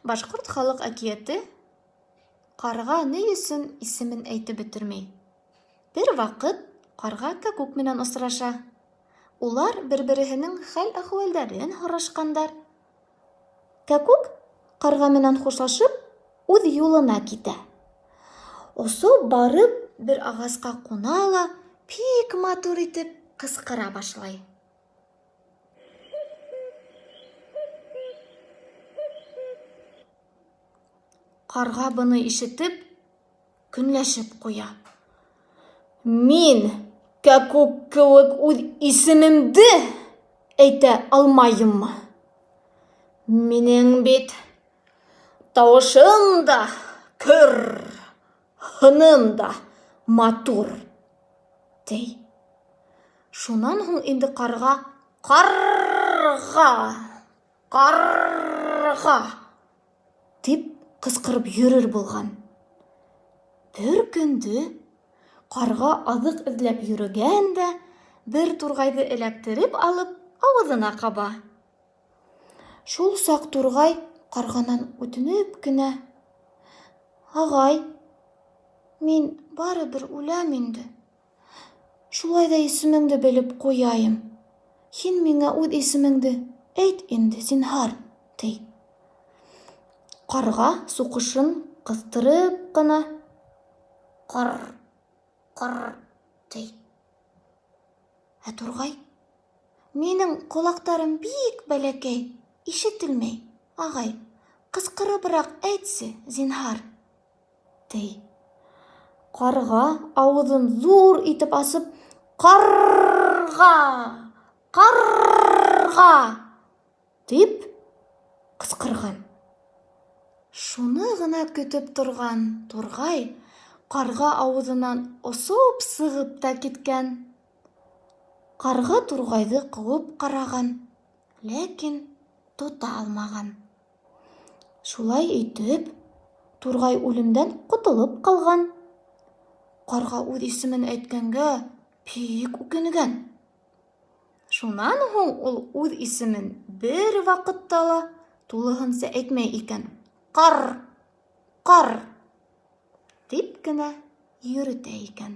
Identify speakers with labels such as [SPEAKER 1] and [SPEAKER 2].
[SPEAKER 1] Башҡорт халыҡ әкиәте Ҡарға ни өсөн исемен әйтеп бөтөрмәй? Бер ваҡыт ҡарға кәкүк менән осраша. Улар бер-береһенең хәл-әхүәлдәрен һорашҡандар. Кәкүк ҡарға менән хушлашып, үҙ юлына китә. Осоп барып, бер ағасҡа ҡуна ла бик матур итеп ҡысҡыра башлай. Ҡарға быны ишетеп, көнләшеп ҡуя. Мин кәкүк кеүек үҙ исемемде әйтә алмайыммы? Минең бит тауышым да көр, һыным да матур, ти. Шунан һуң инде ҡарға ҡарға, ҡарға тип ҡысҡырып йөрөр булған. Бер көндө ҡарға аҙыҡ эҙләп йөрөгән дә, бер турғайҙы эләктереп алып, ауыҙына ҡаба. Шул саҡ турғай ҡарғанан үтенеп кенә: "Ағай, мин барыбер үләм инде. Шулай ҙа исемеңде белеп ҡуяйым. Һин миңә үҙ исемеңде әйт инде, зинһар", ти. Ҡарға суҡышын ҡыҫтырып ҡына: "Ҡар, ҡар", ти. Ә турғай: "Минең ҡолаҡтарым бик бәләкәй, ишетелмәй, ағай, ҡысҡырыбыраҡ әйтсе, зинһар", ти. Ҡарға ауыҙын ҙур итеп асып: "Ҡарға, ҡарға!" тип ҡысҡырған. Шуны ғына көтөп торған турғай ҡарға ауыҙынан осоп сығып та киткән. Ҡарға турғайҙы ҡыуып ҡараған, ләкин тота алмаған. Шулай итеп, турғай үлемдән ҡотолоп ҡалған. Ҡарға үҙ исемен әйткәнгә бик үкенгән. Шунан һуң ул үҙ исемен бер ваҡытта ла тулыһынса әйтмәй икән. Ҡар, ҡар тип кенә йөрөтә икән.